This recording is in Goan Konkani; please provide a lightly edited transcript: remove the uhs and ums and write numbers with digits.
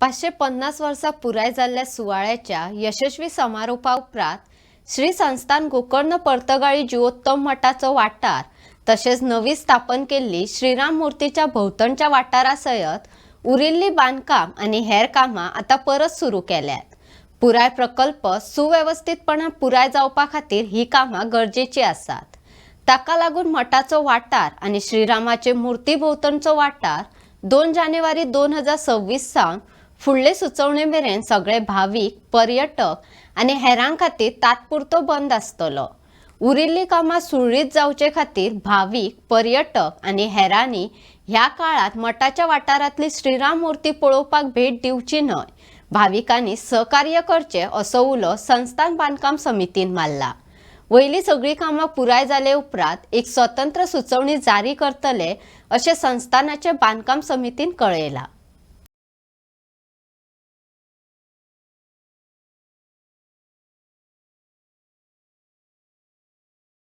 550 वर्सां पुराय जाल्ल्या सुवाळ्याच्या यशस्वी समारोपा उपरांत श्री संस्थान गोकर्ण पर्तगाळी जिवोत्तम मठाचो वाठार तशेंच नवी स्थापन केल्ली श्रीराम मूर्तीच्या भोंवतणच्या वाठारा सयत उरिल्ली बांदकाम आनी हेर कामां आतां परत सुरू केल्यात. पुराय प्रकल्प सुवेवस्थीतपणान पुराय जावपा खातीर ही कामां गरजेची आसात. ताका लागून मठाचो वाठार आनी श्रीरामाचे मूर्ती भोंवतणचो वाठार 2 जानेवारी 2026 सावन फुडले सुचोवणे मेरेन सगळे भावीक, पर्यटक आनी हेरां खातीर तात्पुरतो बंद आसतलो. उरिल्लीं कामां सुरळीत जावचे खातीर भावीक, पर्यटक आनी हेरांनी ह्या काळांत मठाच्या वाठारांतली श्रीराम मूर्ती पळोवपाक भेट दिवची न्हय. भाविकांनी सहकार्य करचे असो उलो संस्थान बांदकाम समितीन मारला. वयली सगळीं कामां पुराय जाले उपरांत एक स्वतंत्र सुचोवणी जारी करतले अशें संस्थानाचे बांदकाम समितीन कळयलां.